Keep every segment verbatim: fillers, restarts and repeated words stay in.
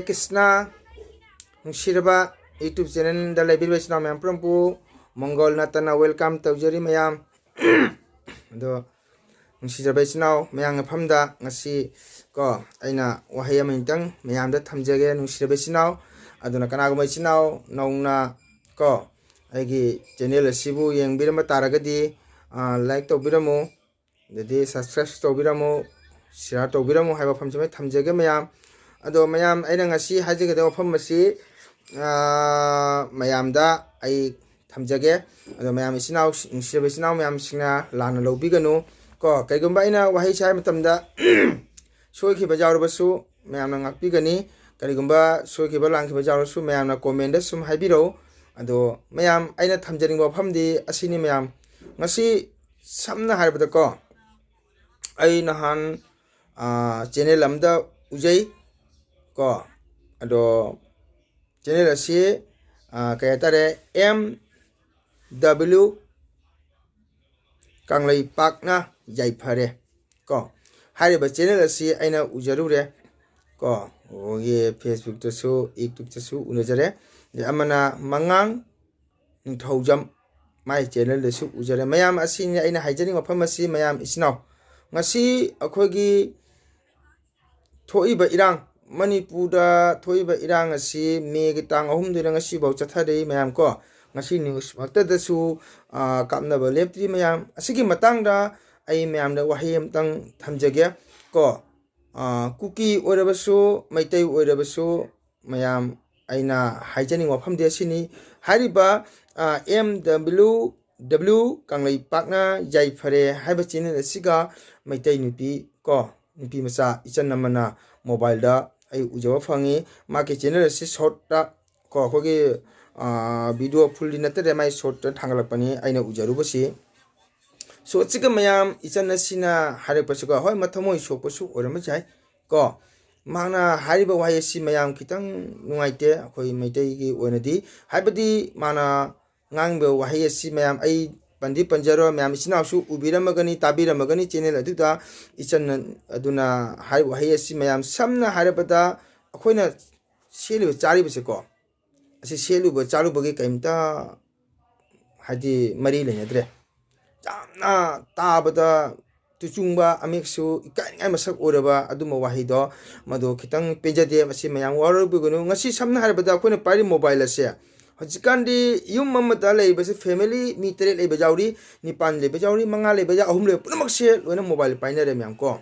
Krishna. ꯅꯨꯡꯁꯤꯔꯕ YouTube channelꯗ ꯂꯩꯕꯤꯔꯤꯕ ꯏꯆꯤꯟ ꯏꯅꯥꯎ ꯃꯌꯥꯝ ꯄꯨꯝꯅꯃꯛꯄꯨ ꯃꯪꯒꯣꯜ ꯅꯠꯇꯅ welcome ꯇꯧꯖꯔꯤ ꯃꯌꯥꯝ꯫ ꯑꯗꯣ ꯅꯨꯡꯁꯤꯖꯕ ꯏꯆꯤꯟ ꯏꯅꯥꯎ ꯃꯌꯥꯝ ꯃꯐꯝꯗ ꯉꯁꯤ ꯀꯣ ꯑꯩꯅ ꯋꯥꯍꯩ ꯑꯃꯅꯤꯇꯪ ꯃꯌꯥꯝꯗ ꯊꯝꯖꯒꯦ꯫ ꯅꯨꯡꯁꯤꯔꯕ ꯏꯆꯤꯟ ꯏꯅꯥꯎ, ꯑꯗꯨꯅ ꯀꯅꯥꯒꯨꯝꯕ ꯏꯆꯤꯟ ꯏꯅꯥꯎ ꯅꯧꯅ ꯀꯣ ꯑꯩꯒꯤ channel ꯑꯁꯤꯕꯨ ꯌꯦꯡꯕꯤꯔꯝꯕ ꯇꯥꯔꯒꯗꯤ, ꯑ, like ꯇꯧꯕꯤꯔꯝꯃꯨ, ꯑꯗꯩꯗꯤ subscribe ꯇꯧꯕꯤꯔꯝꯃꯨ, share ꯇꯧꯕꯤꯔꯝꯃꯨ ꯍꯥꯏꯕ ꯋꯥꯐꯝꯁꯤꯃ ꯊꯝꯖꯒꯦ ꯃꯌꯥꯝ꯫ ꯑꯗꯣ ꯃꯌꯥꯝ, ꯑꯩꯅ ꯉꯁꯤ ꯍꯥꯏꯖꯒꯗꯕ ꯋꯥꯐꯝ ꯑꯁꯤ, ꯑ, ꯃꯌꯥꯝꯗ ꯑꯩ ꯊꯝꯖꯒꯦ꯫ ꯑꯗꯣ ꯃꯌꯥꯝ ꯏꯆꯤꯟ ꯏꯅꯥꯎ, ꯅꯨꯡꯁꯤꯔꯕ ꯏꯆꯤꯟ ꯏꯅꯥꯎ ꯃꯌꯥꯝꯁꯤꯡꯅ ꯂꯥꯟꯅ ꯂꯧꯕꯤꯒꯅꯨ ꯀꯣ꯫ ꯀꯩꯒꯨꯝꯕ ꯑꯩꯅ ꯋꯥꯍꯩꯁꯦ ꯍꯥꯏꯕ ꯃꯇꯝꯗ ꯁꯣꯏꯈꯤꯕ ꯌꯥꯎꯔꯕꯁꯨ ꯃꯌꯥꯝꯅ ꯉꯥꯛꯄꯤꯒꯅꯤ꯫ ꯀꯔꯤꯒꯨꯝꯕ ꯁꯣꯏꯈꯤꯕ ꯂꯥꯟꯈꯤꯕ ꯌꯥꯎꯔꯁꯨ ꯃꯌꯥꯝꯅ commentꯗ ꯁꯨꯝ ꯍꯥꯏꯕꯤꯔꯛꯎ꯫ ꯑꯗꯣ ꯃꯌꯥꯝ, ꯑꯩꯅ ꯊꯝꯖꯅꯤꯡꯕ ꯋꯥꯐꯝꯗꯤ ꯑꯁꯤꯅꯤ ꯃꯌꯥꯝ꯫ ꯉꯁꯤ ꯁꯝꯅ ꯍꯥꯏꯔꯕꯗꯀꯣ, ꯑꯩ ꯅꯍꯥꯟ, ꯑ, channel ꯑꯃꯗ ꯎꯖꯩ ꯀꯣ꯫ ꯑꯗꯣ channel ꯑꯁꯤ, ꯑ, ꯀꯩ ꯍꯥꯏꯇꯥꯔꯦ, M W ꯀꯪꯂꯩꯄꯥꯛꯅ ꯌꯥꯏꯐꯔꯦ ꯀꯣ꯫ ꯍꯥꯏꯔꯤꯕ channel ꯑꯁꯤ ꯑꯩꯅ ꯎꯖꯔꯨꯔꯦ ꯀꯣ꯫ ꯑꯩꯈꯣꯏꯒꯤ Facebookꯇꯁꯨ, YouTubeꯇꯁꯨ ꯎꯅꯖꯔꯦ꯫ ꯑꯗꯩ ꯑꯃꯅ ꯃꯉꯥꯡ ꯅꯤꯡꯊꯧꯖꯝ, ꯃꯥꯏ channelꯗꯁꯨ ꯎꯖꯔꯦ꯫ ꯃꯌꯥꯝ ꯑꯁꯤꯅꯤ ꯑꯩꯅ ꯍꯥꯏꯖꯅꯤꯡꯕ ꯋꯥꯐꯝ ꯑꯁꯤ, ꯃꯌꯥꯝ ꯏꯆꯤꯟ ꯏꯅꯥꯎ꯫ ꯉꯁꯤ ꯑꯩꯈꯣꯏꯒꯤ ꯊꯣꯛꯏꯕ ꯏꯔꯥꯡ, ꯃꯅꯤꯄꯨꯔꯗ ꯊꯣꯛꯏꯕ ꯏꯔꯥꯡ ꯑꯁꯤ Mayꯒꯤ ꯇꯥꯡ ꯑꯍꯨꯝꯗꯩꯅ ꯉꯁꯤꯐꯥꯎ ꯆꯠꯊꯔꯤ ꯃꯌꯥꯝ ꯀꯣ꯫ ꯉꯁꯤ news ꯃꯛꯇꯗꯁꯨ, ꯑ, ꯀꯥꯞꯅꯕ ꯂꯦꯞꯇ꯭ꯔꯤ ꯃꯌꯥꯝ꯫ ꯑꯁꯤꯒꯤ ꯃꯇꯥꯡꯗ ꯑꯩ ꯃꯌꯥꯝꯗ ꯋꯥꯍꯩ ꯑꯃꯇꯪ ꯊꯝꯖꯒꯦ ꯀꯣ꯫ ꯑ, ꯀꯨꯀꯤ ꯑꯣꯏꯔꯕꯁꯨ, ꯃꯩꯇꯩ ꯑꯣꯏꯔꯕꯁꯨ, ꯃꯌꯥꯝ, ꯑꯩꯅ ꯍꯥꯏꯖꯅꯤꯡꯕ ꯋꯥꯐꯝꯗꯤ ꯑꯁꯤꯅꯤ꯫ ꯍꯥꯏꯔꯤꯕ, ꯑ, M W W ꯀꯪꯂꯩꯄꯥꯛꯅ ꯌꯥꯏꯐꯔꯦ ꯍꯥꯏꯕ channel ꯑꯁꯤꯒ ꯃꯩꯇꯩ ꯅꯨꯄꯤ ꯀꯣ, ꯅꯨꯄꯤ ꯃꯆꯥ ꯏꯆꯟ ꯑꯃꯅ mobileꯗ ꯑꯩ ꯎꯖꯕ ꯐꯪꯉꯤ꯫ ꯃꯥꯒꯤ channel ꯑꯁꯤ shortꯇ ꯀꯣ, ꯑꯩꯈꯣꯏꯒꯤ, ꯑ, video fullꯗꯤ ꯅꯠꯇ꯭ꯔꯦ, ꯃꯥꯏ shortꯇ ꯊꯥꯡꯒꯠꯂꯛꯄꯅꯤ ꯑꯩꯅ ꯎꯖꯔꯨꯕꯁꯤ꯫ So, ꯑꯁꯤꯒ ꯃꯌꯥꯝ ꯏꯆꯟ ꯑꯁꯤꯅ ꯍꯥꯏꯔꯛꯄꯁꯤꯀꯣ, ꯍꯣꯏ, ꯃꯊꯃꯣꯏ ꯁꯣꯛꯄꯁꯨ ꯑꯣꯏꯔꯝꯕ ꯌꯥꯏ ꯀꯣ꯫ ꯃꯍꯥꯛꯅ ꯍꯥꯏꯔꯤꯕ ꯋꯥꯍꯩ ꯑꯁꯤ ꯃꯌꯥꯝ ꯈꯤꯇꯪ ꯅꯨꯡꯉꯥꯏꯇꯦ, ꯑꯩꯈꯣꯏ ꯃꯩꯇꯩꯒꯤ ꯑꯣꯏꯅꯗꯤ꯫ ꯍꯥꯏꯕꯗꯤ ꯃꯥꯅ ꯉꯥꯡꯕ ꯋꯥꯍꯩ ꯑꯁꯤ ꯃꯌꯥꯝ ꯑꯩ ꯄꯟꯗꯤ ꯄꯟꯖꯔꯣꯏ, ꯃꯌꯥꯝ ꯏꯆꯤꯟ ꯏꯅꯥꯎꯁꯨ ꯎꯕꯤꯔꯝꯃꯒꯅꯤ, ꯇꯥꯕꯤꯔꯝꯃꯒꯅꯤ channel ꯑꯗꯨꯗ꯫ ꯏꯆꯟ ꯑꯗꯨꯅ ꯍꯥꯏꯔꯤꯕ ꯋꯥꯍꯩ ꯑꯁꯤ ꯃꯌꯥꯝ ꯁꯝꯅ ꯍꯥꯏꯔꯕꯗ ꯑꯩꯈꯣꯏꯅ ꯁꯦꯠꯂꯤꯕ ꯆꯥꯔꯤꯕꯁꯦꯀꯣ, ꯑꯁꯤ ꯁꯦꯠꯂꯨꯕ ꯆꯥꯔꯨꯕꯒꯤ ꯀꯔꯤꯝꯇ ꯍꯥꯏꯗꯤ ꯃꯔꯤ ꯂꯩꯅꯗ꯭ꯔꯦ꯫ ꯌꯥꯝꯅ ꯇꯥꯕꯗ ꯇꯨꯆꯨꯡꯕ, ꯑꯃꯦꯛꯁꯨ ꯏꯀꯥꯏꯅꯤꯡꯉꯥꯏ ꯃꯁꯛ ꯑꯣꯏꯔꯕ ꯑꯗꯨꯝꯕ ꯋꯥꯍꯩꯗꯣ, ꯃꯗꯨ ꯈꯤꯇꯪ ꯄꯦꯟꯖꯗꯦ꯫ ꯃꯁꯤ ꯃꯌꯥꯝ ꯋꯥꯔꯧꯕꯤꯒꯅꯨ꯫ ꯉꯁꯤ ꯁꯝꯅ ꯍꯥꯏꯔꯕꯗ ꯑꯩꯈꯣꯏꯅ ꯄꯥꯏꯔꯤꯕ ꯃꯣꯕꯥꯏꯜ ꯑꯁꯦ, ꯍꯧꯖꯤꯛꯀꯥꯟꯗꯤ ꯌꯨꯝ ꯑꯃꯗ ꯂꯩꯕꯁꯦ family ꯃꯤ ꯇꯔꯦꯠ ꯂꯩꯕ ꯌꯥꯎꯔꯤ, ꯅꯤꯄꯥꯟ ꯂꯩꯕ ꯌꯥꯎꯔꯤ, ꯃꯉꯥ ꯂꯩꯕ ꯌꯥꯎ-, ꯑꯍꯨꯝ ꯂꯩꯕ ꯄꯨꯝꯅꯃꯛꯁꯦ ꯂꯣꯏꯅ ꯃꯣꯕꯥꯏꯜ ꯄꯥꯏꯅꯔꯦ ꯃꯌꯥꯝ ꯀꯣ꯫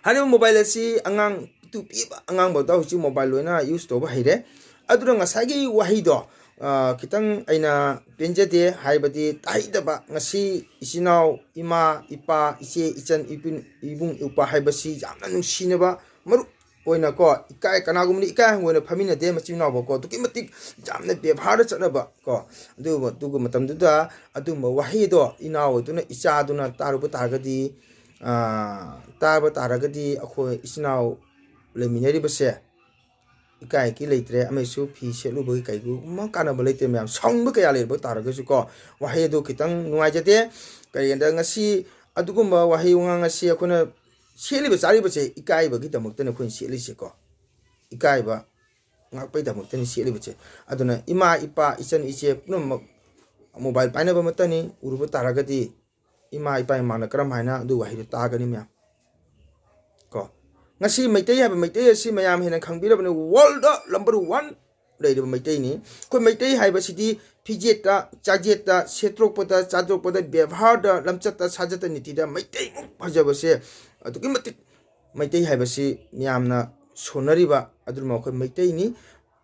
ꯍꯥꯏꯔꯤꯕ ꯃꯣꯕꯥꯏꯜ ꯑꯁꯤ ꯑꯉꯥꯡ ꯄꯤꯛꯇꯨ ꯄꯤꯛꯏꯕ ꯑꯉꯥꯡꯐꯥꯎꯗ ꯍꯧꯖꯤꯛ ꯃꯣꯕꯥꯏꯜ ꯂꯣꯏꯅ use ꯇꯧꯕ ꯍꯩꯔꯦ꯫ ꯑꯗꯨꯅ ꯉꯁꯥꯏꯒꯤ ꯋꯥꯍꯩꯗꯣ, ꯑ, ꯈꯤꯇꯪ ꯑꯩꯅ ꯄꯦꯟꯖꯗꯦ, ꯍꯥꯏꯕꯗꯤ ꯇꯥꯍꯩꯗꯕ꯫ ꯉꯁꯤ ꯏꯆꯤꯟ ꯏꯅꯥꯎ, ꯏꯃꯥ, ꯏꯄꯥ, ꯏꯆꯦ, ꯏꯆꯟ, ꯏꯄꯤꯟ-, ꯏꯕꯨꯡ, ꯏꯄ꯭ꯋꯥ ꯍꯥꯏꯕꯁꯤ ꯌꯥꯝꯅ ꯅꯨꯡꯁꯤꯅꯕ ꯃꯔꯨꯞ ꯑꯣꯏꯅ ꯀꯣ, ꯏꯀꯥꯏ, ꯀꯅꯥꯒꯨꯝꯕꯗꯤ ꯏꯀꯥꯏ ꯍꯪꯒꯣꯏꯅ ꯐꯝꯃꯤꯟꯅꯗꯦ ꯃꯆꯤꯟ ꯃꯅꯥꯎꯕ ꯀꯣ, ꯑꯗꯨꯛꯀꯤ ꯃꯇꯤꯛ ꯌꯥꯝꯅ ꯕꯦꯕꯥꯔꯗ ꯆꯠꯅꯕ ꯀꯣ, ꯑꯗꯨ, ꯑꯗꯨꯒ ꯃꯇꯝꯗꯨꯗ ꯑꯗꯨꯝꯕ ꯋꯥꯍꯩ ꯑꯗꯣ ꯏꯅꯥꯎ ꯑꯗꯨꯅ, ꯏꯆꯥꯗꯨꯅ ꯇꯥꯔꯨꯕ ꯇꯥꯔꯒꯗꯤ, ꯑ, ꯇꯥꯕ ꯇꯥꯔꯒꯗꯤ ꯑꯩꯈꯣꯏ ꯏꯆꯤꯟ ꯏꯅꯥꯎ ꯂꯩꯃꯤꯟꯅꯔꯤꯕꯁꯦ ꯏꯀꯥꯏ ꯏꯀꯤ ꯂꯩꯇ꯭ꯔꯦ, ꯑꯃꯁꯨ ꯐꯤ ꯁꯦꯠꯂꯨꯕꯒꯤ ꯀꯩꯒꯨꯝꯕ ꯀꯥꯟꯅꯕ ꯂꯩꯇ꯭ꯔꯦ ꯃꯌꯥꯝ꯫ ꯁꯥꯎꯅꯤꯡꯕ ꯀꯌꯥ ꯂꯩꯔꯕ ꯇꯥꯔꯒꯁꯨ ꯀꯣ, ꯋꯥꯍꯩ ꯑꯗꯨ ꯈꯤꯇꯪ ꯅꯨꯡꯉꯥꯏꯖꯗꯦ꯫ ꯀꯔꯤꯒꯤꯅꯣꯗ ꯉꯁꯤ ꯑꯗꯨꯒꯨꯝꯕ ꯋꯥꯍꯩ ꯋꯥꯉꯥꯡ ꯑꯁꯤ ꯑꯩꯈꯣꯏꯅ ꯁꯦꯠꯂꯤꯕ ꯆꯥꯔꯤꯕꯁꯦ ꯏꯀꯥꯏꯕꯒꯤꯗꯃꯛꯇꯅꯤ ꯑꯩꯈꯣꯏꯅ ꯁꯦꯠꯂꯤꯁꯦꯀꯣ꯫ ꯏꯀꯥꯏꯕ ꯉꯥꯛꯄꯒꯤꯗꯃꯛꯇꯅꯤ ꯁꯦꯠꯂꯤꯕꯁꯦ꯫ ꯑꯗꯨꯅ ꯏꯃꯥ, ꯏꯄꯥ, ꯏꯆꯟ, ꯏꯆꯦ ꯄꯨꯝꯅꯃꯛ ꯃꯣꯕꯥꯏꯜ ꯄꯥꯏꯅꯕ ꯑꯃꯠꯇꯅꯤ꯫ ꯎꯔꯨꯕ ꯇꯥꯔꯒꯗꯤ ꯏꯃꯥ ꯏꯄꯥ ꯏꯃꯥꯅ ꯀꯔꯝ ꯍꯥꯏꯅ ꯑꯗꯨ ꯋꯥꯍꯩꯗꯣ ꯇꯥꯒꯅꯤ ꯃꯌꯥꯝ? ꯀꯣ, ꯉꯁꯤ ꯃꯩꯇꯩ ꯍꯥꯏꯕ ꯃꯩꯇꯩ ꯑꯁꯤ ꯃꯌꯥꯝ ꯍꯦꯟꯅ ꯈꯪꯕꯤꯔꯕꯅꯤ, world number one ꯂꯩꯔꯤꯕ ꯃꯩꯇꯩꯅꯤ꯫ ꯑꯩꯈꯣꯏ ꯃꯩꯇꯩ ꯍꯥꯏꯕꯁꯤꯗꯤ ꯐꯤꯖꯦꯠꯇ, ꯆꯥꯛꯖꯦꯠꯇ, ꯁꯦꯠꯇꯣꯛꯄꯗ, ꯆꯥꯊꯣꯛꯄꯗ, ꯕꯦꯕꯥꯔꯗ, ꯂꯝꯆꯠꯇ, ꯁꯥꯖꯠꯇ, ꯅꯤꯇꯤꯗ ꯃꯩꯇꯩꯃꯨꯛ ꯐꯖꯕꯁꯦ ꯑꯗꯨꯛꯀꯤ ꯃꯇꯤꯛ ꯃꯩꯇꯩ ꯍꯥꯏꯕꯁꯤ ꯃꯤꯌꯥꯝꯅ ꯁꯣꯟꯅꯔꯤꯕ ꯑꯗꯨꯅ ꯑꯩꯈꯣꯏ ꯃꯩꯇꯩꯅꯤ꯫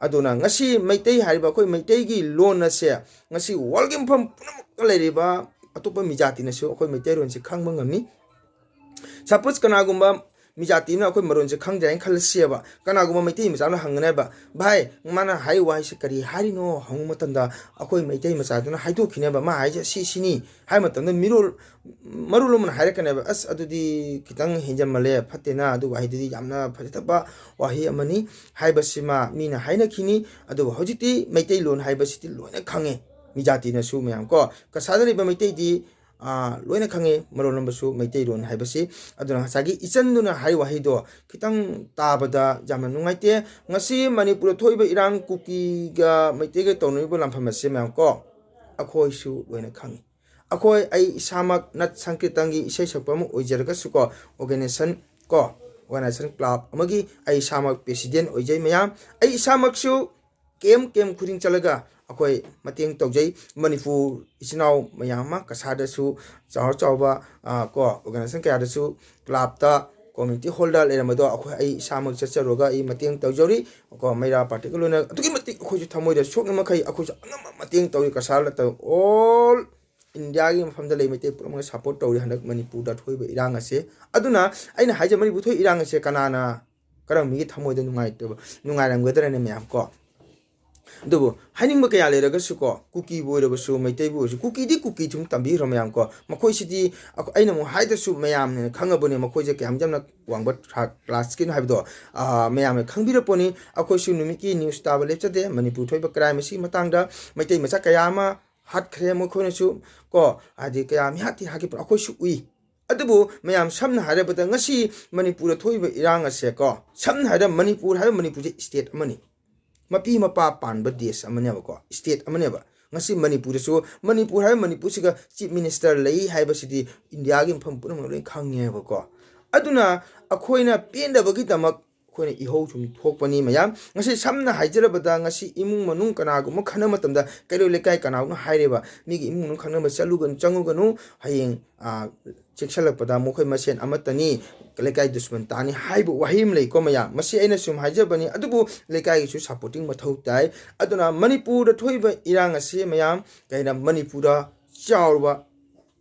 ꯑꯗꯨꯅ ꯉꯁꯤ ꯃꯩꯇꯩ ꯍꯥꯏꯔꯤꯕ ꯑꯩꯈꯣꯏ ꯃꯩꯇꯩꯒꯤ ꯂꯣꯟ ꯑꯁꯦ ꯉꯁꯤ worldꯒꯤ ꯃꯐꯝ ꯄꯨꯝꯅꯃꯛꯇ ꯂꯩꯔꯤꯕ ꯑꯇꯣꯞꯄ ꯃꯤꯖꯥꯇꯤꯅꯁꯨ ꯑꯩꯈꯣꯏ ꯃꯩꯇꯩꯂꯣꯟꯁꯦ ꯈꯪꯕ ꯉꯝꯃꯤ꯫ Suppose ꯀꯅꯥꯒꯨꯝꯕ ꯃꯤꯖꯥꯇꯤ ꯑꯃꯅ ꯑꯩꯈꯣꯏ ꯃꯔꯣꯟꯁꯦ ꯈꯪꯗ꯭ꯔꯦ ꯍꯥꯏꯅ ꯈꯜꯂꯁꯦꯕ, ꯀꯅꯥꯒꯨꯝꯕ ꯃꯩꯇꯩ ꯃꯆꯥ ꯑꯃꯅ ꯍꯪꯒꯅꯦꯕ, "ꯚꯥꯏ, ꯃꯥꯅ ꯍꯥꯏꯔꯤꯕ ꯋꯥꯍꯩꯁꯦ ꯀꯔꯤ ꯍꯥꯏꯔꯤꯅꯣ?" ꯍꯪꯕ ꯃꯇꯝꯗ ꯑꯩꯈꯣꯏ ꯃꯩꯇꯩ ꯃꯆꯥꯗꯨꯅ ꯍꯥꯏꯗꯣꯛꯈꯤꯅꯦꯕ, "ꯃꯥ ꯍꯥꯏꯁꯦ ꯁꯤ ꯁꯤꯅꯤ" ꯍꯥꯏꯕ ꯃꯇꯝꯗ ꯃꯤꯔꯣꯜ, ꯃꯔꯣꯜ ꯑꯃꯅ ꯍꯥꯏꯔꯛꯀꯅꯦꯕ, "ꯑꯁ, ꯑꯗꯨꯗꯤ ꯈꯤꯇꯪ ꯍꯦꯟꯖꯟꯃꯜꯂꯦ, ꯐꯠꯇꯦꯅ, ꯑꯗꯨ ꯋꯥꯍꯩꯗꯨꯗꯤ ꯌꯥꯝꯅ ꯐꯖꯗꯕ ꯋꯥꯍꯩ ꯑꯃꯅꯤ" ꯍꯥꯏꯕꯁꯤꯃ ꯃꯤꯅ ꯍꯥꯏꯅꯈꯤꯅꯤ꯫ ꯑꯗꯨꯕꯨ ꯍꯧꯖꯤꯛꯇꯤ ꯃꯩꯇꯩꯂꯣꯟ ꯍꯥꯏꯕꯁꯤꯗꯤ ꯂꯣꯏꯅ ꯈꯪꯉꯦ, ꯃꯤꯖꯥꯇꯤꯅꯁꯨ ꯃꯌꯥꯝ ꯀꯣ꯫ ꯀꯁꯥꯔꯗ ꯂꯩꯕ ꯃꯩꯇꯩꯗꯤ ꯑꯥ, ꯂꯣꯏꯅ ꯈꯪꯉꯤ ꯃꯔꯣꯜ ꯑꯃꯁꯨ ꯃꯩꯇꯩꯂꯣꯟ ꯍꯥꯏꯕꯁꯤ꯫ ꯑꯗꯨꯅ ꯉꯁꯥꯏꯒꯤ ꯏꯆꯟꯗꯨꯅ ꯍꯥꯏꯔꯤꯕ ꯋꯥꯍꯩꯗꯣ ꯈꯤꯇꯪ ꯇꯥꯕꯗ ꯌꯥꯝꯅ ꯅꯨꯡꯉꯥꯏꯇꯦ꯫ ꯉꯁꯤ ꯃꯅꯤꯄꯨꯔꯗ ꯊꯣꯛꯏꯕ ꯏꯔꯥꯡ ꯀꯨꯀꯤꯒ ꯃꯩꯇꯩꯒ ꯇꯧꯅꯔꯤꯕ ꯂꯥꯟꯐꯝ ꯑꯁꯤ ꯃꯌꯥꯝ ꯀꯣ, ꯑꯩꯈꯣꯏꯁꯨ ꯂꯣꯏꯅ ꯈꯪꯉꯤ꯫ ꯑꯩꯈꯣꯏ, ꯑꯩ ꯏꯁꯥꯃꯛ ꯅꯠ ꯁꯪꯀꯤꯔꯇꯟꯒꯤ ꯏꯁꯩ ꯁꯛꯄ ꯑꯃ ꯑꯣꯏꯖꯔꯒꯁꯨ ꯀꯣ, organization ꯀꯣ, organization club ꯑꯃꯒꯤ ꯑꯩ ꯏꯁꯥꯃꯛ president ꯑꯣꯏꯖꯩ ꯃꯌꯥꯝ꯫ ꯑꯩ ꯏꯁꯥꯃꯛꯁꯨ camp camp ꯈꯨꯗꯤꯡ ꯆꯠꯂꯒ ꯑꯩꯈꯣꯏ ꯃꯇꯦꯡ ꯇꯧꯖꯩ꯫ ꯃꯅꯤꯄꯨꯔ ꯏꯆꯤꯟ ꯏꯅꯥꯎ ꯃꯌꯥꯝ ꯑꯃ ꯀꯁꯥꯔꯗꯁꯨ ꯆꯥꯎꯔ ꯆꯥꯎꯕ, ꯑ, ꯀꯣ, organization ꯀꯌꯥꯗꯁꯨ clubꯇ community hallꯗ ꯂꯩꯔꯝꯕꯗꯣ ꯑꯩꯈꯣꯏ, ꯑꯩ ꯏꯁꯥꯃꯛ ꯆꯠꯆꯔꯨꯔꯒ ꯑꯩ ꯃꯇꯦꯡ ꯇꯧꯖꯔꯤ꯫ ꯀꯣ, ꯃꯩꯔꯥ partyꯒ ꯂꯣꯏꯅ ꯑꯗꯨꯛꯀꯤ ꯃꯇꯤꯛ ꯑꯩꯈꯣꯏꯁꯨ ꯊꯃꯣꯏꯗ ꯁꯣꯛꯅ ꯃꯈꯩ ꯑꯩꯈꯣꯏꯁꯨ ꯑꯉꯝꯕ ꯃꯇꯦꯡ ꯇꯧꯔꯤ꯫ ꯀꯁꯥꯔ ꯅꯠꯇꯕ all Indiaꯒꯤ ꯃꯐꯝꯗ ꯂꯩ ꯃꯩꯇꯩ ꯄꯨꯝꯅꯃꯛꯅ support ꯇꯧꯔꯤ ꯍꯟꯗꯛ ꯃꯅꯤꯄꯨꯔꯗ ꯊꯣꯛꯏꯕ ꯏꯔꯥꯡ ꯑꯁꯦ꯫ ꯑꯗꯨꯅ ꯑꯩꯅ ꯍꯥꯏꯖ, ꯃꯅꯤꯄꯨꯔ ꯊꯣꯛꯏ ꯏꯔꯥꯡ ꯑꯁꯦ ꯀꯅꯥꯅ, ꯀꯔꯝꯕ ꯃꯤꯒꯤ ꯊꯃꯣꯏꯗ ꯅꯨꯡꯉꯥꯏꯇꯕ, ꯅꯨꯡꯉꯥꯏꯔꯝꯒꯗ꯭ꯔꯅꯦ ꯃꯌꯥꯝ ꯀꯣ? ꯑꯗꯨꯕꯨ ꯍꯥꯏꯅꯤꯡꯕ ꯀꯌꯥ ꯂꯩꯔꯒꯁꯨ ꯀꯣ, ꯀꯨꯀꯤꯕꯨ ꯑꯣꯏꯔꯕꯁꯨ, ꯃꯩꯇꯩꯕꯨ ꯑꯣꯏꯔꯁꯨ, ꯀꯨꯀꯤꯗꯤ ꯀꯨꯀꯤ ꯁꯨꯝ ꯇꯝꯕꯤꯈ꯭ꯔꯣ ꯃꯌꯥꯝ ꯀꯣ꯫ ꯃꯈꯣꯏꯁꯤꯗꯤ ꯑꯩꯈꯣ-, ꯑꯩꯅ ꯑꯃꯨꯛ ꯍꯥꯏꯗ꯭ꯔꯁꯨ ꯃꯌꯥꯝꯅ ꯈꯪꯉꯕꯅꯤ ꯃꯈꯣꯏꯁꯦ ꯀꯌꯥꯝ ꯌꯥꯝꯅ ꯋꯥꯡꯕ ꯊꯥꯛ classꯀꯤꯅꯣ ꯍꯥꯏꯕꯗꯣ, ꯑꯥ, ꯃꯌꯥꯝꯅ ꯈꯪꯕꯤꯔꯛꯄꯅꯤ꯫ ꯑꯩꯈꯣꯏꯁꯨ ꯅꯨꯃꯤꯠꯀꯤ news ꯇꯥꯕ ꯂꯦꯞꯆꯗꯦ꯫ ꯃꯅꯤꯄꯨꯔ ꯊꯣꯛꯏꯕ crime ꯑꯁꯤꯒꯤ ꯃꯇꯥꯡꯗ ꯃꯩꯇꯩ ꯃꯆꯥ ꯀꯌꯥ ꯑꯃ ꯍꯥꯠꯈ꯭ꯔꯦ ꯃꯈꯣꯏꯅꯁꯨ ꯀꯣ, ꯍꯥꯏꯗꯤ ꯀꯌꯥ ꯃꯤ ꯍꯥꯠꯇꯤ ꯍꯥꯠꯈꯤꯕ ꯑꯩꯈꯣꯏꯁꯨ ꯎꯏ꯫ ꯑꯗꯨꯕꯨ ꯃꯌꯥꯝ ꯁꯝꯅ ꯍꯥꯏꯔꯕꯗ ꯉꯁꯤ ꯃꯅꯤꯄꯨꯔꯗ ꯊꯣꯛꯏꯕ ꯏꯔꯥꯡ ꯑꯁꯦ ꯀꯣ, ꯁꯝꯅ ꯍꯥꯏꯔꯕꯗ ꯃꯅꯤꯄꯨꯔ ꯍꯥꯏꯕ ꯃꯅꯤꯄꯨꯔꯁꯦ state ꯑꯃꯅꯤ, ꯃꯄꯤ ꯃꯄꯥ ꯄꯥꯟꯕ ꯗꯦꯁ ꯑꯃꯅꯦꯕꯀꯣ, state ꯑꯃꯅꯦꯕ꯫ ꯉꯁꯤ ꯃꯅꯤꯄꯨꯔꯗꯁꯨ, ꯃꯅꯤꯄꯨꯔ ꯍꯥꯏꯕ ꯃꯅꯤꯄꯨꯔꯁꯤꯒ chief minister ꯂꯩ ꯍꯥꯏꯕꯁꯤꯗꯤ Indiaꯒꯤ ꯃꯐꯝ ꯄꯨꯝꯅꯃꯛ ꯂꯣꯏ ꯈꯪꯉꯦꯕꯀꯣ꯫ ꯑꯗꯨꯅ ꯑꯩꯈꯣꯏꯅ ꯄꯦꯟꯗꯕꯒꯤꯗꯃꯛ ꯑꯩꯈꯣꯏꯅ ꯏꯍꯧ ꯁꯨꯝ ꯊꯣꯛꯄꯅꯤ ꯃꯌꯥꯝ꯫ ꯉꯁꯤ ꯁꯝꯅ ꯍꯥꯏꯖꯔꯕꯗ ꯉꯁꯤ ꯏꯃꯨꯡ ꯃꯅꯨꯡ ꯀꯅꯥꯒꯨꯝꯕ ꯈꯠꯅꯕ ꯃꯇꯝꯗ ꯀꯩꯔꯣꯏ ꯂꯩꯀꯥꯏ ꯀꯅꯥꯒꯨꯝꯕ ꯍꯥꯏꯔꯦꯕ, ꯃꯤꯒꯤ ꯏꯃꯨꯡ ꯃꯅꯨꯡ ꯈꯠꯅꯕ ꯆꯠꯂꯨꯒꯅꯨ, ꯆꯪꯉꯨꯒꯅꯨ, ꯍꯌꯦꯡ, ꯑꯥ, ꯆꯦꯛꯁꯤꯜꯂꯛꯄꯗ ꯃꯈꯣꯏ ꯃꯁꯦꯟ ꯑꯃꯠꯇꯅꯤ, ꯂꯩꯀꯥꯏ ꯗꯨꯁꯃꯟ ꯇꯥꯅꯤ ꯍꯥꯏꯕ ꯋꯥꯍꯩ ꯑꯃ ꯂꯩꯀꯣ ꯃꯌꯥꯝ꯫ ꯃꯁꯤ ꯑꯩꯅ ꯁꯨꯝ ꯍꯥꯏꯖꯕꯅꯤ, ꯑꯗꯨꯕꯨ ꯂꯩꯀꯥꯏꯒꯤꯁꯨ supporting ꯃꯊꯧ ꯇꯥꯏ꯫ ꯑꯗꯨꯅ ꯃꯅꯤꯄꯨꯔꯗ ꯊꯣꯛꯏꯕ ꯏꯔꯥꯡ ꯑꯁꯤ ꯃꯌꯥꯝ ꯀꯩꯅ ꯃꯅꯤꯄꯨꯔꯗ ꯆꯥꯎꯔꯕ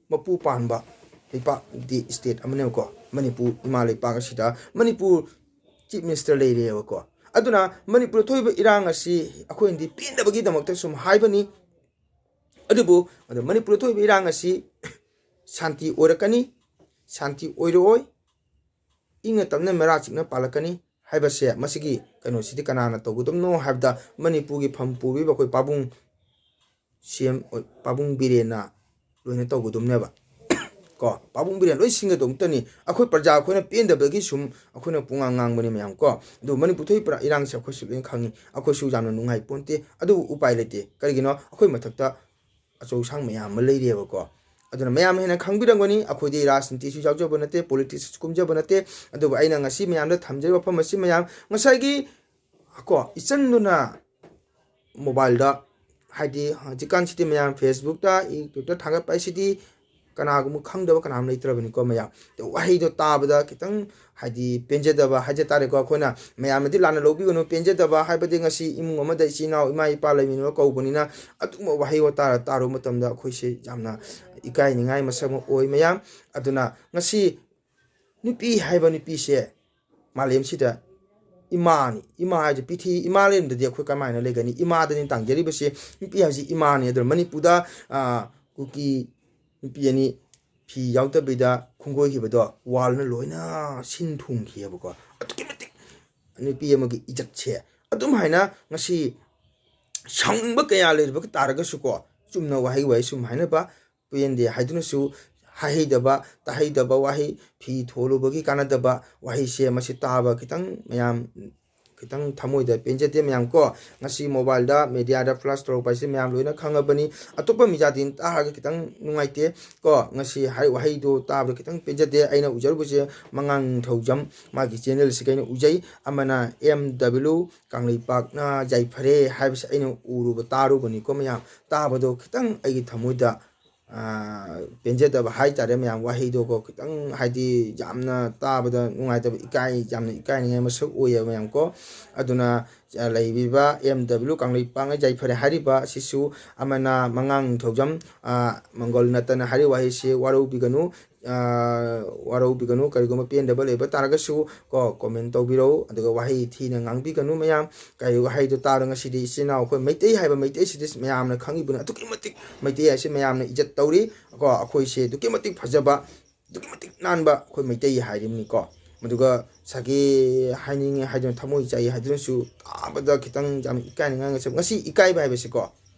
ꯃꯄꯨ ꯄꯥꯟꯕ ꯂꯩꯄꯥꯛꯇꯤ state ꯑꯃꯅꯦꯕꯀꯣ꯫ ꯃꯅꯤꯄꯨꯔ ꯏꯃꯥ ꯂꯩꯄꯥꯛ ꯑꯁꯤꯗ ꯃꯅꯤꯄꯨꯔ chief minister ꯂꯩꯔꯦꯕꯀꯣ꯫ ꯑꯗꯨꯅ ꯃꯅꯤꯄꯨꯔꯗ ꯊꯣꯛꯏꯕ ꯏꯔꯥꯡ ꯑꯁꯤ ꯑꯩꯈꯣꯏꯅꯗꯤ ꯄꯦꯟꯗꯕꯒꯤꯗꯃꯛꯇ ꯁꯨꯝ ꯍꯥꯏꯕꯅꯤ꯫ ꯑꯗꯨꯕꯨ ꯑꯗꯨ ꯃꯅꯤꯄꯨꯔꯗ ꯊꯣꯛꯏꯕ ꯏꯔꯥꯡ ꯑꯁꯤ ꯁꯥꯟꯇꯤ ꯑꯣꯏꯔꯛꯀꯅꯤ, ꯁꯥꯟꯇꯤ ꯑꯣꯏꯔꯛꯑꯣꯏ, ꯏꯪꯅ ꯇꯞꯅ ꯃꯩꯔꯥ ꯆꯤꯛꯅ ꯄꯥꯜꯂꯛꯀꯅꯤ ꯍꯥꯏꯕꯁꯦ, ꯃꯁꯤꯒꯤ ꯀꯩꯅꯣꯁꯤꯗꯤ ꯀꯅꯥꯅ ꯇꯧꯒꯗꯕꯅꯣ ꯍꯥꯏꯕꯗ ꯃꯅꯤꯄꯨꯔꯒꯤ ꯐꯝ ꯄꯨꯕꯤꯕ ꯑꯩꯈꯣꯏ ꯄꯥꯕꯨꯡ ꯁꯤ ꯑꯦꯝ ꯑꯣꯏ-, ꯄꯥꯕꯨꯡ ꯕꯤꯔꯦꯟꯅ ꯂꯣꯏꯅ ꯇꯧꯒꯗꯧꯅꯦꯕ꯫ ꯀꯣ, ꯄꯥꯕꯨꯡ ꯕꯤꯔꯦꯟ ꯂꯣꯏ ꯁꯤꯟꯒꯗꯧꯕꯇꯅꯤ꯫ ꯑꯩꯈꯣꯏ ꯄ꯭ꯔꯖꯥ ꯑꯩꯈꯣꯏꯅ ꯄꯦꯟꯗꯕꯒꯤ ꯁꯨꯝ ꯑꯩꯈꯣꯏꯅ ꯄꯨꯡꯉꯥꯡ ꯉꯥꯡꯕꯅꯤ ꯃꯌꯥꯝ ꯀꯣ꯫ ꯑꯗꯨ ꯃꯅꯤꯄꯨꯔ ꯊꯣꯛꯏ ꯄꯨꯔꯥ ꯏꯔꯥꯡꯁꯦ ꯑꯩꯈꯣꯏꯁꯨ ꯂꯣꯏꯅ ꯈꯪꯉꯤ, ꯑꯩꯈꯣꯏꯁꯨ ꯌꯥꯝꯅ ꯅꯨꯡꯉꯥꯏ ꯄꯣꯟꯇꯦ꯫ ꯑꯗꯨꯕꯨ ꯎꯄꯥꯏ ꯂꯩꯇꯦ, ꯀꯔꯤꯒꯤꯅꯣ? ꯑꯩꯈꯣꯏ ꯃꯊꯛꯇ ꯑꯆꯧ ꯑꯁꯥꯡ ꯃꯌꯥꯝ ꯑꯃ ꯂꯩꯔꯤꯑꯕꯀꯣ꯫ ꯑꯗꯨꯅ ꯃꯌꯥꯝꯅ ꯍꯦꯟꯅ ꯈꯪꯕꯤꯔꯝꯒꯅꯤ꯫ ꯑꯩꯈꯣꯏꯗꯤ ꯔꯥꯖꯅꯤꯇꯤꯁꯨ ꯌꯥꯎꯖꯕ ꯅꯠꯇꯦ, ꯄꯣꯂꯤꯇꯤꯛꯁꯁꯨ ꯀꯨꯝꯖꯕ ꯅꯠꯇꯦ꯫ ꯑꯗꯨꯕꯨ ꯑꯩꯅ ꯉꯁꯤ ꯃꯌꯥꯝꯗ ꯊꯝꯖꯔꯤꯕ ꯋꯥꯐꯝ ꯑꯁꯤ ꯃꯌꯥꯝ ꯉꯁꯥꯏꯒꯤ ꯀꯣ ꯏꯆꯟꯗꯨꯅ ꯃꯣꯕꯥꯏꯜꯗ, ꯍꯥꯏꯗꯤ ꯍꯧꯖꯤꯛꯀꯥꯟꯁꯤꯗꯤ ꯃꯌꯥꯝ ꯐꯦꯁꯕꯨꯛꯇ, ꯌꯨꯇ꯭ꯌꯨꯕꯇ ꯊꯥꯒꯠꯄ ꯍꯥꯏꯁꯤꯗꯤ ꯀꯅꯥꯒꯨꯝꯕ ꯈꯪꯗꯕ ꯀꯅꯥꯝ ꯂꯩꯇ꯭ꯔꯕꯅꯤꯀꯣ ꯃꯌꯥꯝ꯫ ꯋꯥꯍꯩꯗꯣ ꯇꯥꯕꯗ ꯈꯤꯇꯪ ꯍꯥꯏꯗꯤ ꯄꯦꯟꯖꯗꯕ ꯍꯥꯏꯖ ꯇꯥꯔꯦꯀꯣ꯫ ꯑꯩꯈꯣꯏꯅ ꯃꯌꯥꯝꯅꯗꯤ ꯂꯥꯟꯅ ꯂꯧꯕꯤꯒꯅꯨ, ꯄꯦꯟꯖꯗꯕ ꯍꯥꯏꯕꯗꯤ ꯉꯁꯤ ꯏꯃꯨꯡ ꯑꯃꯗ ꯏꯆꯤꯟ ꯏꯅꯥꯎ ꯏꯃꯥ ꯏꯄꯥ ꯂꯩꯃꯤꯟꯅꯕ ꯀꯧꯕꯅꯤꯅ ꯑꯗꯨꯒꯨꯝꯕ ꯋꯥꯍꯩ ꯋꯥꯇꯥ ꯇꯥꯔꯨꯕ ꯃꯇꯝꯗ ꯑꯩꯈꯣꯏꯁꯦ ꯌꯥꯝꯅ ꯏꯀꯥꯏꯅꯤꯡꯉꯥꯏ ꯃꯁꯛ ꯑꯃ ꯑꯣꯏ ꯃꯌꯥꯝ꯫ ꯑꯗꯨꯅ ꯉꯁꯤ ꯅꯨꯄꯤ ꯍꯥꯏꯕ ꯅꯨꯄꯤꯁꯦ ꯃꯥꯂꯦꯝꯁꯤꯗ ꯏꯃꯥꯅꯤ꯫ ꯏꯃꯥ ꯍꯥꯏꯁꯦ ꯄ꯭ꯔꯤꯊꯤ ꯏꯃꯥ ꯂꯩꯔꯝꯗꯗꯤ ꯑꯩꯈꯣꯏ ꯀꯃꯥꯏꯅ ꯂꯩꯒꯅꯤ? ꯏꯃꯥꯗꯅꯤ ꯇꯥꯡꯖꯔꯤꯕꯁꯦ꯫ ꯅꯨꯄꯤ ꯍꯥꯏꯁꯤ ꯏꯃꯥꯅꯤ꯫ ꯑꯗꯨꯅ ꯃꯅꯤꯄꯨꯔꯗ, ꯑ, ꯀꯨꯀꯤ ꯅꯨꯄꯤ ꯑꯅꯤ ꯐꯤ ꯌꯥꯎꯗꯕꯤꯗ ꯈꯣꯡꯒꯣꯏꯈꯤꯕꯗꯣ ꯋꯥꯔꯜꯅ ꯂꯣꯏꯅ ꯁꯤꯟ ꯊꯨꯡꯈꯤꯑꯕꯀꯣ꯫ ꯑꯗꯨꯛꯀꯤ ꯃꯇꯤꯛ ꯅꯨꯄꯤ ꯑꯃꯒꯤ ꯏꯖꯠꯁꯦ ꯑꯗꯨꯝ ꯍꯥꯏꯅ ꯉꯁꯤ ꯁꯥꯎꯅꯤꯡꯕ ꯀꯌꯥ ꯂꯩꯔꯤꯕ ꯇꯥꯔꯒꯁꯨꯀꯣ, ꯆꯨꯝꯅ ꯋꯥꯍꯩ ꯋꯥꯍꯩ ꯁꯨꯝ ꯍꯥꯏꯅꯕ, ꯄꯦꯟꯗꯦ ꯍꯥꯏꯗꯨꯅꯁꯨ ꯍꯥꯏꯍꯩꯗꯕ, ꯇꯥꯍꯩꯗꯕ ꯋꯥꯍꯩ, ꯐꯤ ꯊꯣꯜꯂꯨꯕꯒꯤ ꯀꯥꯟꯅꯗꯕ ꯋꯥꯍꯩꯁꯦ ꯃꯁꯤ ꯇꯥꯕ ꯈꯤꯇꯪ ꯃꯌꯥꯝ ꯈꯤꯇꯪ ꯊꯃꯣꯏꯗ ꯄꯦꯟꯖꯗꯦ ꯃꯌꯥꯝ ꯀꯣ꯫ ꯉꯁꯤ ꯃꯣꯕꯥꯏꯜꯗ ꯃꯦꯗꯤꯌꯥꯗ ꯐ꯭ꯂꯥꯁ ꯇꯧꯔꯛꯄ ꯍꯥꯏꯁꯦ ꯃꯌꯥꯝ ꯂꯣꯏꯅ ꯈꯪꯉꯕꯅꯤ꯫ ꯑꯇꯣꯞꯄ ꯃꯤꯖꯥꯇꯤꯅ ꯇꯥꯔꯒ ꯈꯤꯇꯪ ꯅꯨꯡꯉꯥꯏꯇꯦ ꯀꯣ꯫ ꯉꯁꯤ ꯍꯥꯏ ꯋꯥꯍꯩꯗꯣ ꯇꯥꯕꯗ ꯈꯤꯇꯪ ꯄꯦꯟꯖꯗꯦ꯫ ꯑꯩꯅ ꯎꯖꯔꯨꯕꯁꯦ ꯃꯉꯥꯡ ꯅꯤꯡꯊꯧꯖꯝ ꯃꯥꯒꯤ ꯆꯦꯅꯦꯜꯁꯤꯒ ꯑꯩꯅ ꯎꯖꯩ꯫ ꯑꯃꯅ ꯑꯦꯝ ꯗꯕ꯭ꯂꯤꯎ ꯀꯪꯂꯩꯄꯥꯛꯅ ꯌꯥꯏꯐꯔꯦ ꯍꯥꯏꯕꯁꯦ ꯑꯩꯅ ꯎꯔꯨꯕ ꯇꯥꯔꯨꯕꯅꯤꯀꯣ ꯃꯌꯥꯝ꯫ ꯇꯥꯕꯗꯣ ꯈꯤꯇꯪ ꯑꯩꯒꯤ ꯊꯃꯣꯏꯗ ꯄꯦꯟꯖꯗꯕ ꯍꯥꯏꯇꯥꯔꯦ ꯃꯌꯥꯝ꯫ ꯋꯥꯍꯩꯗꯣꯀꯣ ꯈꯤꯇꯪ ꯍꯥꯏꯗꯤ ꯌꯥꯝꯅ ꯇꯥꯕꯗ ꯅꯨꯡꯉꯥꯏꯇꯕ, ꯏꯀꯥꯏ, ꯌꯥꯝꯅ ꯏꯀꯥꯏꯅꯤꯡꯉꯥꯏ ꯃꯁꯛ ꯑꯣꯏꯌꯦꯕ ꯃꯌꯥꯝ ꯀꯣ꯫ ꯑꯗꯨꯅ, ꯑ, ꯂꯩꯕꯤꯕ ꯑꯦꯝ ꯗꯕ꯭ꯂꯤꯎ ꯀꯪꯂꯩꯄꯥꯛꯅ ꯌꯥꯏꯐꯔꯦ ꯍꯥꯏꯔꯤꯕ ꯑꯁꯤꯁꯨ ꯑꯃꯅ ꯃꯉꯥꯡ ꯅꯤꯡꯊꯧꯖꯝ, ꯑ, ꯃꯪꯒꯣꯜ ꯅꯠꯇꯅ ꯍꯥꯏꯔꯤꯕ ꯋꯥꯍꯩꯁꯤ ꯋꯥꯔꯧꯕꯤꯒꯅꯨ, ꯑ, ꯋꯥꯔꯧꯕꯤꯒꯅꯨ꯫ ꯀꯔꯤꯒꯨꯝꯕ ꯄꯦꯟꯗꯕ ꯂꯩꯕ ꯇꯥꯔꯒꯁꯨ ꯀꯣ ꯀꯣꯃꯦꯟ ꯇꯧꯕꯤꯔꯛꯎ꯫ ꯑꯗꯨꯒ ꯋꯥꯍꯩ ꯊꯤꯅ ꯉꯥꯡꯕꯤꯒꯅꯨ ꯃꯌꯥꯝ꯫ ꯀꯔꯤ ꯋꯥꯍꯩꯗꯣ ꯇꯥꯔꯒ ꯉꯁꯤꯗꯤ ꯏꯆꯤꯟ ꯏꯅꯥꯎ ꯑꯩꯈꯣꯏ ꯃꯩꯇꯩ ꯍꯥꯏꯕ ꯃꯩꯇꯩꯁꯤꯗꯤ ꯃꯌꯥꯝꯅ ꯈꯪꯉꯤꯕꯅꯤ꯫ ꯑꯗꯨꯛꯀꯤ ꯃꯇꯤꯛ ꯃꯩꯇꯩ ꯍꯥꯏꯁꯦ ꯃꯌꯥꯝꯅ ꯏꯖꯠ ꯇꯧꯔꯤ ꯀꯣ꯫ ꯑꯩꯈꯣꯏꯁꯦ ꯑꯗꯨꯛꯀꯤ ꯃꯇꯤꯛ ꯐꯖꯕ, ꯑꯗꯨꯛꯀꯤ ꯃꯇꯤꯛ ꯅꯥꯟꯕ ꯑꯩꯈꯣꯏ ꯃꯩꯇꯩ ꯍꯥꯏꯔꯤꯕꯅꯤꯀꯣ꯫ ꯑꯗꯨꯒ ꯁꯥꯒꯦ ꯍꯥꯏꯅꯤꯡꯉꯦ ꯍꯥꯏꯗꯨꯅ ꯊꯃꯣꯏ ꯆꯥꯛꯏ ꯍꯥꯏꯗꯨꯅꯁꯨ ꯇꯥꯕꯗ ꯈꯤꯇꯪ ꯌꯥꯝ ꯏꯀꯥꯏꯅꯤꯡꯉꯥꯏ ꯉꯁꯤ ꯏꯀꯥꯏꯕ ꯍꯥꯏꯕꯁꯤꯀꯣ,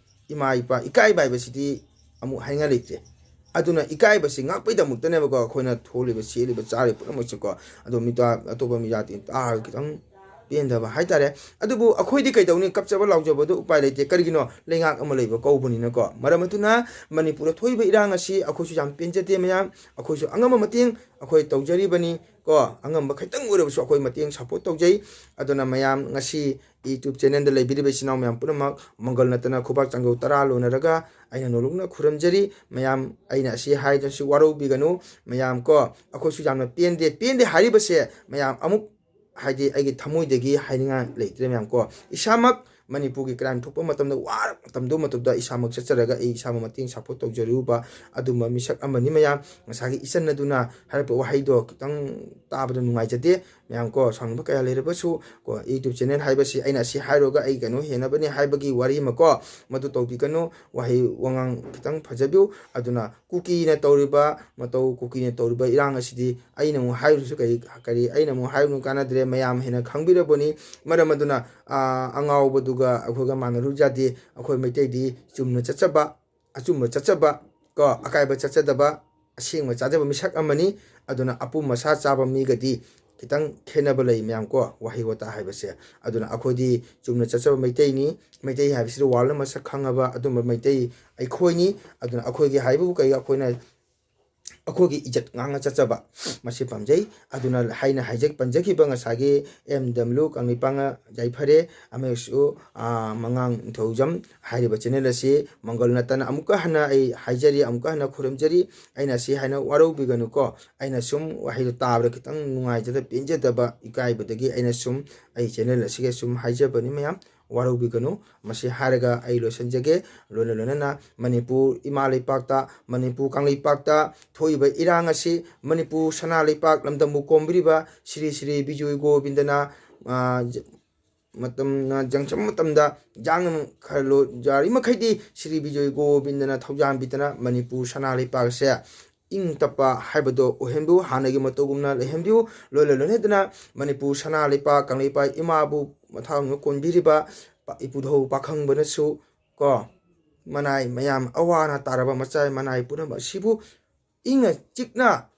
ꯏꯃꯥ ꯏꯄꯥ ꯏꯀꯥꯏꯕ ꯍꯥꯏꯕꯁꯤꯗꯤ ꯑꯃꯨꯛ ꯍꯥꯏꯅꯤꯡꯉꯥꯏ ꯂꯩꯇ꯭ꯔꯦ꯫ ꯑꯗꯨꯅ ꯏꯀꯥꯏꯕꯁꯤ ꯉꯥꯛꯄꯩꯗꯃꯛꯇꯅꯦꯕꯀꯣ ꯑꯩꯈꯣꯏꯅ ꯊꯣꯛꯂꯤꯕ, ꯁꯦꯠꯂꯤꯕ, ꯆꯥꯔꯤꯕ ꯄꯨꯝꯅꯃꯛꯁꯦꯀꯣ꯫ ꯑꯗꯣ ꯃꯤꯇꯥ-, ꯑꯇꯣꯞꯄ ꯃꯤꯖꯥꯇꯤ ꯇꯥꯔꯒ ꯈꯤꯇꯪ ꯄꯦꯟꯗꯕ ꯍꯥꯏꯇꯥꯔꯦ꯫ ꯑꯗꯨꯕꯨ ꯑꯩꯈꯣꯏꯗꯤ ꯀꯩꯗꯧꯅꯤ, ꯀꯞꯆꯕ ꯂꯥꯎꯖꯕꯗꯣ ꯎꯄꯥꯏ ꯂꯩꯇꯦ꯫ ꯀꯔꯤꯒꯤꯅꯣ? ꯂꯩꯉꯥꯛ ꯑꯃ ꯂꯩꯕ ꯀꯧꯕꯅꯤꯅꯀꯣ꯫ ꯃꯔꯝ ꯑꯗꯨꯅ ꯃꯅꯤꯄꯨꯔꯗ ꯊꯣꯛꯏꯕ ꯏꯔꯥꯡ ꯑꯁꯤ ꯑꯩꯈꯣꯏꯁꯨ ꯌꯥꯝ ꯄꯦꯟꯖꯗꯦ ꯃꯌꯥꯝ꯫ ꯑꯩꯈꯣꯏꯁꯨ ꯑꯉꯝꯕ ꯃꯇꯦꯡ ꯑꯩꯈꯣꯏ ꯇꯧꯖꯔꯤꯕꯅꯤ ꯀꯣ꯫ ꯑꯉꯝꯕ ꯈꯤꯇꯪ ꯑꯣꯏꯔꯕꯁꯨ ꯑꯩꯈꯣꯏ ꯃꯇꯦꯡ support ꯇꯧꯖꯩ꯫ ꯑꯗꯨꯅ ꯃꯌꯥꯝ ꯉꯁꯤ YouTube channelꯗ ꯂꯩꯕꯤꯔꯤꯕ ꯏꯆꯤꯟ ꯏꯅꯥꯎ ꯃꯌꯥꯝ ꯄꯨꯝꯅꯃꯛ ꯃꯪꯒꯜ ꯅꯠꯇꯅ ꯈꯨꯕꯥꯛ ꯆꯥꯡꯖꯧ ꯇꯔꯥ ꯂꯣꯟꯅꯔꯒ ꯑꯩꯅ ꯅꯣꯂꯨꯛꯅ ꯈꯨꯔꯨꯝꯖꯔꯤ꯫ ꯃꯌꯥꯝ ꯑꯩꯅ ꯑꯁꯤ ꯍꯥꯏꯗꯨꯅꯁꯨ ꯋꯥꯔꯧꯕꯤꯒꯅꯨ ꯃꯌꯥꯝ ꯀꯣ꯫ ꯑꯩꯈꯣꯏꯁꯨ ꯌꯥꯝꯅ ꯄꯦꯟꯗꯦ꯫ ꯄꯦꯟꯗꯦ ꯍꯥꯏꯔꯤꯕꯁꯦ ꯃꯌꯥꯝ ꯑꯃꯨꯛ ꯍꯥꯏꯗꯤ ꯑꯩꯒꯤ ꯊꯃꯣꯏꯗꯒꯤ ꯍꯥꯏꯅꯤꯡꯉꯥꯏ ꯂꯩꯇ꯭ꯔꯦ ꯃꯌꯥꯝ ꯀꯣ꯫ ꯏꯁꯥꯃꯛ ꯃꯅꯤꯄꯨꯔꯒꯤ crime ꯊꯣꯛꯄ ꯃꯇꯝꯗ ꯋꯥꯔꯕ ꯃꯇꯝꯗꯨ ꯃꯇꯝꯗ ꯏꯁꯥꯃꯛ ꯆꯠꯆꯔꯒ ꯑꯩ ꯏꯁꯥꯃꯛ ꯃꯇꯦꯡ support ꯇꯧꯖꯔꯨꯕ ꯑꯗꯨꯝꯕ ꯃꯤꯁꯛ ꯑꯃꯅꯤ ꯃꯌꯥꯝ꯫ ꯉꯁꯥꯏꯒꯤ ꯏꯆꯟ ꯑꯗꯨꯅ ꯍꯥꯏꯔꯛꯄ ꯋꯥꯍꯩꯗꯣ ꯈꯤꯇꯪ ꯇꯥꯕꯗ ꯅꯨꯡꯉꯥꯏꯖꯗꯦ ꯃꯌꯥꯝ ꯀꯣ꯫ ꯁꯥꯎꯅꯤꯡꯕ ꯀꯌꯥ ꯂꯩꯔꯕꯁꯨ ꯀꯣ, YouTube channel ꯍꯥꯏꯕꯁꯤ ꯑꯩꯅ ꯑꯁꯤ ꯍꯥꯏꯔꯨꯔꯒ ꯑꯩ ꯀꯩꯅꯣ ꯍꯦꯟꯅꯕꯅꯤ ꯍꯥꯏꯕꯒꯤ ꯋꯥꯔꯤ ꯑꯃ ꯀꯣ, ꯃꯗꯨ ꯇꯧꯕꯤꯒꯅꯨ꯫ ꯋꯥꯍꯩ ꯋꯥꯉꯥꯡ ꯈꯤꯇꯪ ꯐꯖꯕꯤꯌꯨ꯫ ꯑꯗꯨꯅ ꯀꯨꯀꯤꯅ ꯇꯧꯔꯤꯕ ꯃꯇꯧ, ꯀꯨꯀꯤꯅ ꯇꯧꯔꯤꯕ ꯏꯔꯥꯡ ꯑꯁꯤꯗꯤ ꯑꯩꯅ ꯑꯃꯨꯛ ꯍꯥꯏꯔꯨꯁꯨ ꯀꯔꯤ, ꯀꯔꯤ ꯑꯩꯅ ꯑꯃꯨꯛ ꯍꯥꯏꯔꯨꯅꯨ ꯀꯥꯟꯅꯗ꯭ꯔꯦ, ꯃꯌꯥꯝ ꯍꯦꯟꯅ ꯈꯪꯕꯤꯔꯕꯅꯤ꯫ ꯃꯔꯝ ꯑꯗꯨꯅ, ꯑ, ꯑꯉꯥꯎꯕꯗꯨꯒ ꯑꯩꯈꯣꯏꯒ ꯃꯥꯟꯅꯔꯨ ꯌꯥꯗꯦ꯫ ꯑꯩꯈꯣꯏ ꯃꯩꯇꯩꯗꯤ ꯆꯨꯝꯅ ꯆꯠꯆꯕ, ꯑꯆꯨꯝꯕ ꯆꯠꯆꯕ ꯀꯣ, ꯑꯀꯥꯏꯕ ꯆꯠꯆꯗꯕ, ꯑꯁꯦꯡꯕ ꯆꯥꯖꯕ ꯃꯤꯁꯛ ꯑꯃꯅꯤ꯫ ꯑꯗꯨꯅ ꯑꯄꯨꯝ ꯑꯁꯥ ꯆꯥꯕ ꯃꯤꯒꯗꯤ ꯈꯤꯇꯪ ꯈꯦꯠꯅꯕ ꯂꯩ ꯃꯌꯥꯝ ꯀꯣ, ꯋꯥꯍꯩ ꯋꯥꯇꯥ ꯍꯥꯏꯕꯁꯦ꯫ ꯑꯗꯨꯅ ꯑꯩꯈꯣꯏꯗꯤ ꯆꯨꯝꯅ ꯆꯠꯆꯕ ꯃꯩꯇꯩꯅꯤ꯫ ꯃꯩꯇꯩ ꯍꯥꯏꯕꯁꯤꯗꯤ world ꯃꯁꯛ ꯈꯪꯉꯕ ꯑꯗꯨꯝꯕ ꯃꯩꯇꯩ ꯑꯩꯈꯣꯏꯅꯤ꯫ ꯑꯗꯨꯅ ꯑꯩꯈꯣꯏꯒꯤ ꯍꯥꯏꯕꯕꯨ ꯀꯩ, ꯑꯩꯈꯣꯏꯅ ꯑꯩꯈꯣꯏꯒꯤ ꯏꯖꯠ ꯉꯥꯡꯅ ꯆꯠꯆꯕ ꯃꯁꯤ ꯄꯥꯝꯖꯩ꯫ ꯑꯗꯨꯅ ꯍꯥꯏꯅ ꯍꯥꯏꯖ-, ꯄꯟꯖꯈꯤꯕ ꯉꯁꯥꯏꯒꯤ M W ꯀꯪꯂꯩꯄꯥꯛꯅ ꯌꯥꯏꯐꯔꯦ, ꯑꯃꯁꯨ, ꯑ, ꯃꯉꯥꯡ ꯅꯤꯡꯊꯧꯖꯝ ꯍꯥꯏꯔꯤꯕ channel ꯑꯁꯤ ꯃꯪꯒꯜ ꯅꯠꯇꯅ ꯑꯃꯨꯛꯀ ꯍꯟꯅ ꯑꯩ ꯍꯥꯏꯖꯔꯤ, ꯑꯃꯨꯛꯀ ꯍꯟꯅ ꯈꯨꯔꯨꯝꯖꯔꯤ꯫ ꯑꯩꯅ ꯑꯁꯤ ꯍꯥꯏꯅ ꯋꯥꯔꯧꯕꯤꯒꯅꯨꯀꯣ꯫ ꯑꯩꯅ ꯁꯨꯝ ꯋꯥꯍꯩꯗꯣ ꯇꯥꯕꯗ ꯈꯤꯇꯪ ꯅꯨꯡꯉꯥꯏꯖꯗ, ꯄꯦꯟꯖꯗꯕ, ꯏꯀꯥꯏꯕꯗꯒꯤ ꯑꯩꯅ ꯁꯨꯝ ꯑꯩ channel ꯑꯁꯤꯒ ꯁꯨꯝ ꯍꯥꯏꯖꯕꯅꯤ ꯃꯌꯥꯝ꯫ ꯋꯥꯔꯧꯕꯤꯒꯅꯨ꯫ ꯃꯁꯤ ꯍꯥꯏꯔꯒ ꯑꯩ ꯂꯣꯏꯁꯤꯟꯖꯒꯦ꯫ ꯂꯣꯏꯅ ꯂꯣꯏꯅꯅ ꯃꯅꯤꯄꯨꯔ ꯏꯃꯥ ꯂꯩꯄꯥꯛꯇ, ꯃꯅꯤꯄꯨꯔ ꯀꯪꯂꯩꯄꯥꯛꯇ ꯊꯣꯛꯏꯕ ꯏꯔꯥꯡ ꯑꯁꯤ ꯃꯅꯤꯄꯨꯔ ꯁꯅꯥ ꯂꯩꯄꯥꯛ ꯂꯝꯗꯝꯕꯨ ꯀꯣꯝꯕꯤꯔꯤꯕ ꯁ꯭ꯔꯤ ꯁ꯭ꯔꯤ ꯕꯤꯖꯣꯏ ꯒꯣꯕꯤꯟꯗꯅ, ꯑ, ꯖ-, ꯃꯇꯝꯅ ꯌꯥꯡꯁꯪ ꯃꯇꯝꯗ ꯌꯥꯡꯅ ꯈꯜꯂꯣ, ꯌꯥꯔꯤꯃꯈꯩꯗꯤ ꯁ꯭ꯔꯤ ꯕꯤꯖꯣꯏ ꯒꯣꯕꯤꯟꯗꯅ ꯊꯧꯖꯥꯟꯕꯤꯗꯅ ꯃꯅꯤꯄꯨꯔ ꯁꯅꯥ ꯂꯩꯄꯥꯛ ꯑꯁꯦ ꯏꯪ ꯇꯞꯄ ꯍꯥꯏꯕꯗꯣ ꯑꯣꯏꯍꯟꯕꯤꯌꯨ, ꯍꯥꯟꯅꯒꯤ ꯃꯇꯧꯒꯨꯝꯅ ꯂꯩꯍꯟꯕꯤꯌꯨ꯫ ꯂꯣꯏꯅ ꯂꯣꯏꯅꯗꯅ ꯃꯅꯤꯄꯨꯔ ꯁꯅꯥ ꯂꯩꯄꯥꯛ ꯀꯪꯂꯩꯄꯥꯛ ꯏꯃꯥꯕꯨ ꯃꯊꯥ ꯀꯣꯟꯕꯤꯔꯤꯕ ꯄ-, ꯏꯄꯨꯙꯧ ꯄꯥꯈꯪꯕꯅꯁꯨ ꯀꯣ, ꯃꯅꯥꯏ ꯃꯌꯥꯝ, ꯑꯋꯥ ꯑꯅꯥ ꯇꯥꯔꯕ ꯃꯆꯥ ꯃꯅꯥꯏ ꯄꯨꯝꯅꯃꯛ ꯑꯁꯤꯕꯨ ꯏꯪꯅ ꯆꯤꯛꯅ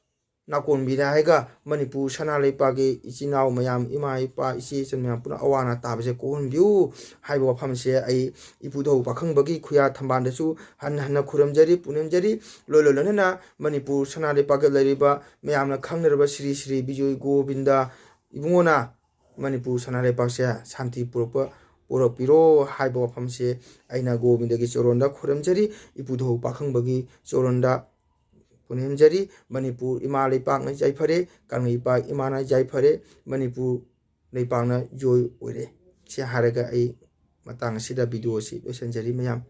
ꯅꯥꯀꯣꯡꯕꯤꯔꯦ ꯍꯥꯏꯔꯒ ꯃꯅꯤꯄꯨꯔ ꯁꯅꯥ ꯂꯩꯄꯥꯛꯀꯤ ꯏꯆꯤꯟ ꯏꯅꯥꯎ ꯃꯌꯥꯝ, ꯏꯃꯥ ꯏꯄꯥ, ꯏꯆꯦ ꯏꯆꯟ ꯃꯌꯥꯝ ꯄꯨꯝꯅꯃꯛ ꯑꯋꯥ ꯑꯅꯥ ꯇꯥꯕꯁꯦ ꯀꯣꯛꯍꯟꯕꯤꯌꯨ ꯍꯥꯏꯕ ꯋꯥꯐꯝꯁꯦ ꯑꯩ ꯏꯄꯨꯙꯧ ꯄꯥꯈꯪꯕꯒꯤ ꯈꯨꯌꯥ ꯊꯝꯕꯥꯜꯗꯁꯨ ꯍꯟꯅ ꯍꯟꯅ ꯈꯨꯔꯨꯝꯖꯔꯤ, ꯄꯨꯅꯦꯝꯖꯔꯤ꯫ ꯂꯣꯏ ꯂꯣꯏ ꯂꯣꯏꯅꯅ ꯃꯅꯤꯄꯨꯔ ꯁꯅꯥ ꯂꯩꯄꯥꯛꯇ ꯂꯩꯔꯤꯕ ꯃꯌꯥꯝꯅ ꯈꯪꯅꯔꯕ ꯁ꯭ꯔꯤ ꯁ꯭ꯔꯤ ꯕꯤꯖꯣꯏ ꯒꯣꯕꯤꯟꯗ ꯏꯕꯨꯡꯉꯣꯅ ꯃꯅꯤꯄꯨꯔ ꯁꯅꯥ ꯂꯩꯄꯥꯛꯁꯦ ꯁꯥꯟꯇꯤ ꯄꯨꯔꯛꯄ, ꯄꯨꯔꯛꯄꯤꯔꯣ ꯍꯥꯏꯕ ꯋꯥꯐꯝꯁꯦ ꯑꯩꯅ ꯒꯣꯕꯤꯟꯗꯒꯤ ꯆꯣꯔꯣꯟꯗ ꯈꯨꯔꯨꯝꯖꯔꯤ, ꯏꯄꯨꯙꯧ ꯄꯥꯈꯪꯕꯒꯤ ꯆꯣꯔꯣꯟꯗ ꯄꯨꯅꯦꯝꯖꯔꯤ꯫ ꯃꯅꯤꯄꯨꯔ ꯏꯃꯥ ꯂꯩꯄꯥꯛꯅ ꯌꯥꯏꯐꯔꯦ, ꯀꯪꯂꯩꯄꯥꯛ ꯏꯃꯥꯅ ꯌꯥꯏꯐꯔꯦ, ꯃꯅꯤꯄꯨꯔ ꯂꯩꯄꯥꯛꯅ ꯖꯣꯏ ꯑꯣꯏꯔꯦ꯫ ꯁꯤ ꯍꯥꯏꯔꯒ ꯑꯩ ꯃꯇꯥꯡ ꯑꯁꯤꯗ ꯚꯤꯗꯤꯑꯣ ꯑꯁꯤ ꯂꯣꯏꯁꯤꯟꯖꯔꯤ ꯃꯌꯥꯝ꯫